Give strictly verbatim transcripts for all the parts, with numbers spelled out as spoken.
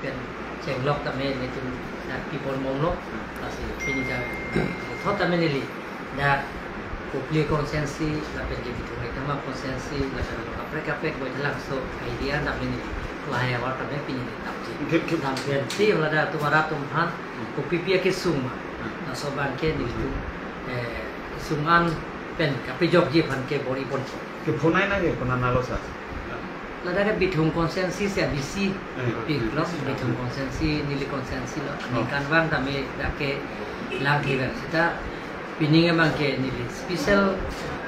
Pen chenglok tame nelitum dak pibom bomlo, lasi pini dak thot tame neli dak Kopili constituency, lapen ke Bithung Rengthama constituency, lapen kaprek kaprek Baithalangso area tame neli lahai avar tame pini neli damji. Ke, ke, dam pensi ladak atum arat atum aphan, hmm, kopipi akesung ma. Hmm. Laso abang ke nelitum, eh, sung an pen kapejokji aphan ke bor-i pon. Ke phonai na ke phonai nalo sir. Ladak ke Bithung constituency si abisi, eh, pik lo, abisi. Bithung constituency, neli constituency lo. Oh. Ningkan vang tame dak ke lang thever seta pining abang ke neli special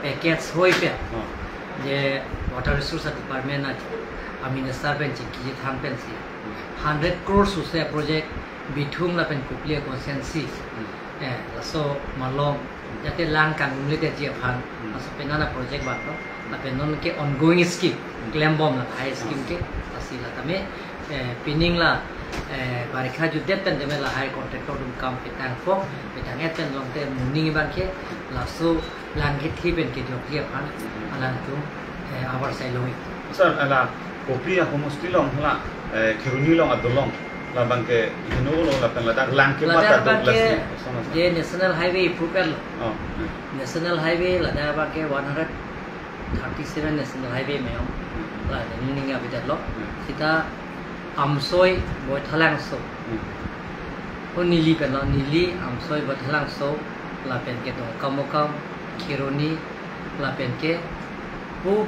package hoi pen. Oh. Je Water Resource Department a, a minister pen chingki than pensi. Hmm. Hundred crores suse project Bithung lapen Kopili constituency. Hmm. Eh, laso malom jate lang kangnumledetji aphan, hmm, laso penang a project vanglo, lapen non ke ongoing scheme, hmm, klembom lahai scheme, hmm, ke, lasi la tame, eh, pining la, eh, barikha jutdet pen tame lahai contractor atum kam petang po, petang-et pen longte moning abang ke, laso lang kethe pen kejokji aphan, hmm, alangtum, eh, avar sai longji. Sir, ala Kopili a homosti along hala, eh, Kheroni along adolong labang ke heno lo lapen ladak lang ke ladak mata abang do ke lasi, osomar sir. Je National Highway approve lo. Oh, hmm. National Highway ladak abang ke one hundred thirty-seven National Highway meyong. Hmm. La neli ning abidat lo. Hmm. Seta Amsoi Baithalangso. Hmm. O neli pen lo, neli Amsoi Baithalangso lapen ke Dongkamukam, Kheroni, lapen ke pu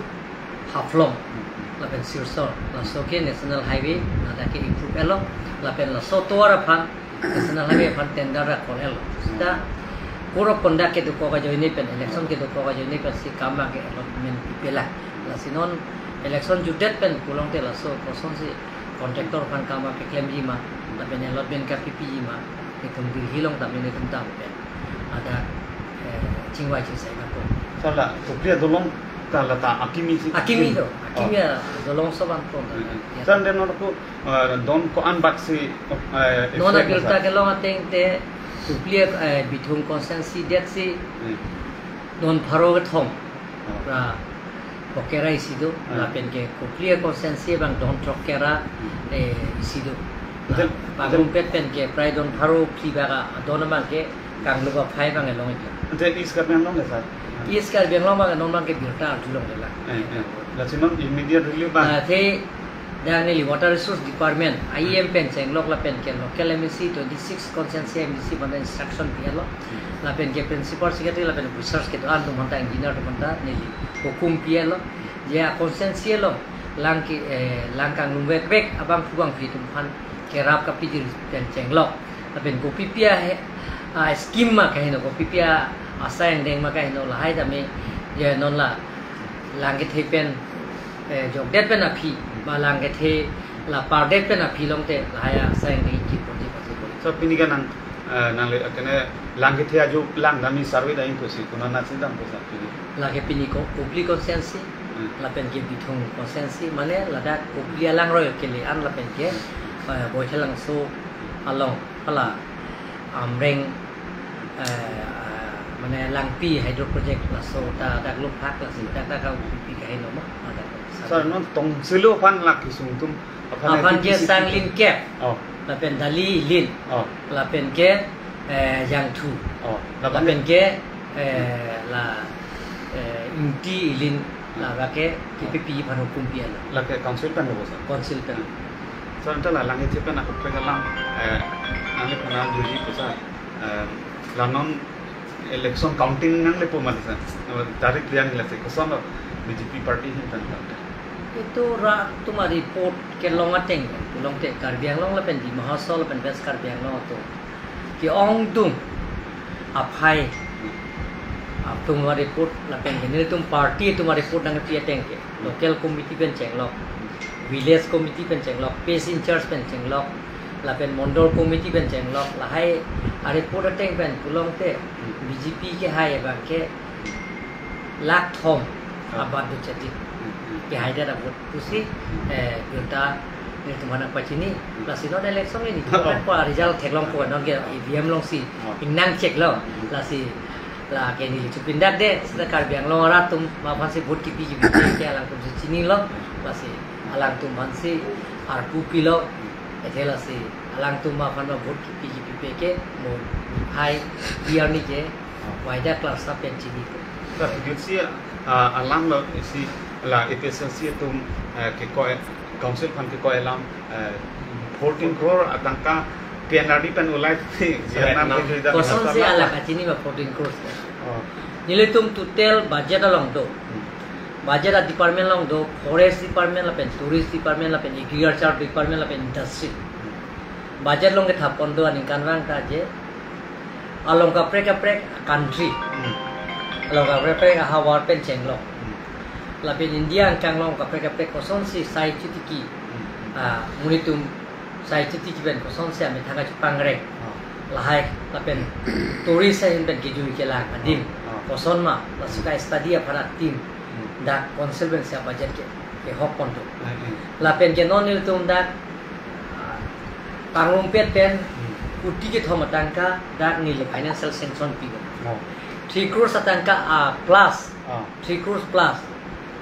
Haflong, lapen Silchar, laso ke National Highway, ladak ke approve lo, lapen laso tovar aphan, National Highway aphan tender ra call lo. Seta code of conduct kedokok ajoine pen, election kedokok ajoine pensi kam abang ke allotment pipe lang. Lasi non election jutdet pen pulangte laso kosonsi contractor aphan kam abang keklemji ma, lapen allotment kapipiji ma, itum Delhi along tame itum dam pen. Ada, eh, chingvai chingsai nangpo. Sir, la Kopili adolong ta lata akimi si. Akimi do, akimi, oh, adolong so vangpo. Hmm. Ya. Sir, then non ko, eh, don ko-an bak si, eh, non effect abirta sir kelong ateng te Kopili, eh, Bithung constituency det si, hmm, don pharo kethom. Oh. Ra Pokera isi do, ah, lapen ke Kopili constituency abang don throkkera, hmm, eh, isi do. Then, la, then pangrumpet pen ke prai don pharo phli bak adon abang ke kanglup aphai abang along ito. Then East Karbi Anglong ke sir? East Karbi Anglong abang non abang ke birta arjulongle lang. Eh, eh. Lasi non immediate relief abang. Ah, the Dak neli Water Resource Department, I E M pen chenglok lapen ke local M A C twenty-six constituency M A C mana instruction pi-et lo. Hmm. Lapen ke principal secretary lapen officers kedo-an atum aphanta engineer atum aphanta neli hukum pi-et lo. Je a constituency along lang ke, eh, lang kangnumvekvek abang phubang phi atum aphan kerap kapiji pen chenglok. Lapen kopipi a he, a scheme ma kaheno, kopipi a asai angdeng ma kaheno lahai tame, je non la lang kethe pen, eh, jokdet pen aphi, ba lang kethe la pardet pen aphi longte lahai asai angdeng kipoji pasi pori. So pini ke nang, eh, nangle kene lang kethe ajo lang dam-i survey dam-i pusi konat si dampo sir pini? Lake pini ko Kopili constituency, hmm, lapen ke Bithung constituency, mane ladak Kopili alangroi kele-an lapen ke, eh, Baithalangso along hala Amreng, eh, mane Langpi hydro project laso ta dak lo phak lasi dak dak ka pipi kaheno ma, dak. Sir, non tongsilo aphan lak kesung atum aphan, aphan ke P P C C Sanglin kep. Oh. Lapen Dali Lin. Oh. Lapen ke, eh, Jangthu. Oh. Lapen, lapen ke, eh, la, eh, Ingti Lin, hmm, labang ke K P P aphan hukum pi-et lo. Lake council pen lo sir? Council pen. Sir, anta la lang kethe pen ako pekalang, eh, nangle puna juji ko sir. Eh, la non election counting nanglepo mati sir. Tarik lian lasi koson lo B J P party ahin pen counting. Itum rat atum a report kelong ateng, longte Karbi Anglong lapen Dima Hasao lapen West Karbi Anglong atum ke-ongdung aphai atum a report lapen ke nelitum party atum a report nangpi ateng ke local committee pen chenglok, village committee pen chenglok, parish in charge pen chenglok, lapen mondol committee pen chenglok, lahai a report ateng pen pulongte B J P kehai abang ke lakh thom, ah, abat do chati. Hmm, hmm. Kehaidet a vote pusi, hmm, eh, birta nelitum aphan nangpachini, hmm, lasi non election ini, ah, ko result theklongpo, non ke E V M alongsi, ah, ingnang check lo, hmm, lasi lake neli chupindakde, seta Karbi Anglong arat atum aphansi vote kipi kipi ke alangtum si chinilo, lasi alangtum aphansi arpu pilo, Athe lasi alangtum aphan ma vote kipi kipipe ke mo hai year ni ke waida class sa pen chini ko. Sir, jut si, ah, alam lo isi la A P H L C atum, eh, keko, eh, council aphan keko alam, eh, fourteen crore atangka P N R D pen ulai si Vietnam Vietnam. Ke judam Koson si masalah. Ala kachini ma fourteen crores. Oh. Nelitum total budget along do. Hmm. Budget a department along do, forest department lapen tourist department lapen agriculture department lapen industry. Hmm. Budget along kethap pon do aningkanvang ta je. Along kaprek kaprek country. Hmm. Along kaprek kaprek ahavar pen chenglok. Hmm. Lapen India angkang along kaprek kaprek kosonsi sai chitiki. Hmm. Ah, monit atum sai chitiki pen kosonsi amethang kachipangreng. Ah. Lahai lapen tourist ahin pen kejui kelang adim. Ah. Koson ma, laso ka-study aphan adim. Hmm. Dak council pen sia budget ke, kehok pon do. Hmm, hmm. Lapen ke non nelitum dak, ah, pangrumpet pen, Hmm. kuti kethom atangka dak neli financial sanction pi do. Oh. Three crores atangka, ah, plus. Ah. Three crores plus.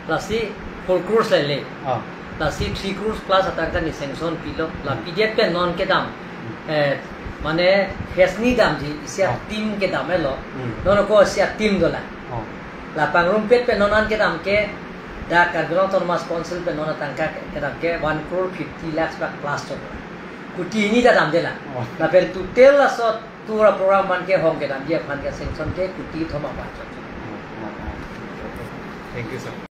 Lasi four crores lele. Ah. Lasi three crores plus atangka ne sanction pilo. La Hmm. P D F pen non kedam. Hmm. Eh, mane phase ni damji isi Ah. atim kedam elo. Hmm. Non ko isi atim dolang. Ah. La pangrumpet pen non an kedam ke dak Karbi Anglong Autonomous Council pen non atangka kedam ke one crore fifty lakhs bak plus chok. Kuti hini ta damdelang. Ah. Lapen total laso tour program aphan kehong kedamji aphan ke sanction ke kuti thom apar chok. Ah, ah, ah. Thank you, sir.